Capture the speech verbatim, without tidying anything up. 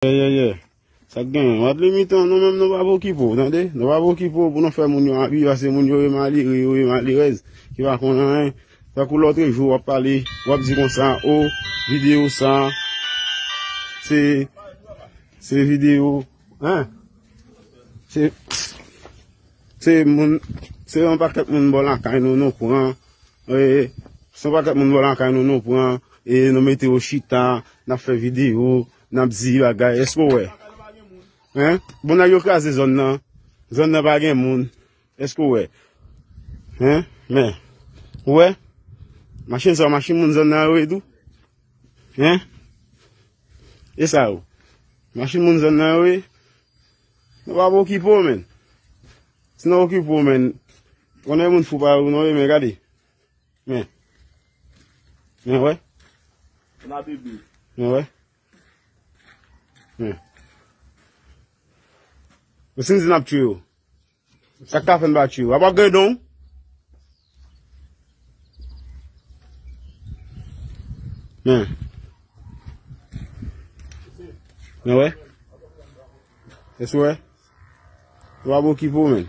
Yeah, yeah, yeah. Sa k genyen? Wadley Mitan, nou menm nou pa pou okipe w, tande? Nou pa pou okipe w pou nou fè moun yo abi, paske moun yo ye malere, yo ye malerèz, ki pa konn anyen. Tankou lòt jou, w ap pale, w ap di konsa, o, videyo sa, se, se videyo, hein? Se, se moun, se yon pakèt moun bò lakay nou, nou pran, e, se yon pakèt moun bò lakay nou, nou pran, e nou mete yo chita, n ap fè videyo, n ap di bagay, èske w wè? Hein? Bon, nèg yo kraze zòn nan, zòn nan pa gen moun, èske w wè? Hein? Men, ou wè? Machin sa, machin moun zòn nan yo ye tou? Hein? E sa yo? Machin moun zòn nan yo ye? Nou pa pou okipe w, menn. Si nou okipe w, menn, konnen moun fou pa ou non, men gade. Men. Men wè. Men wè. Men. Ou si n di n ap tchwe yo. Sa k ka fè n pa tchwe yo? Apa gen don? Men. Men wè. Èske w wè? Ou pa pou okipe w, menn.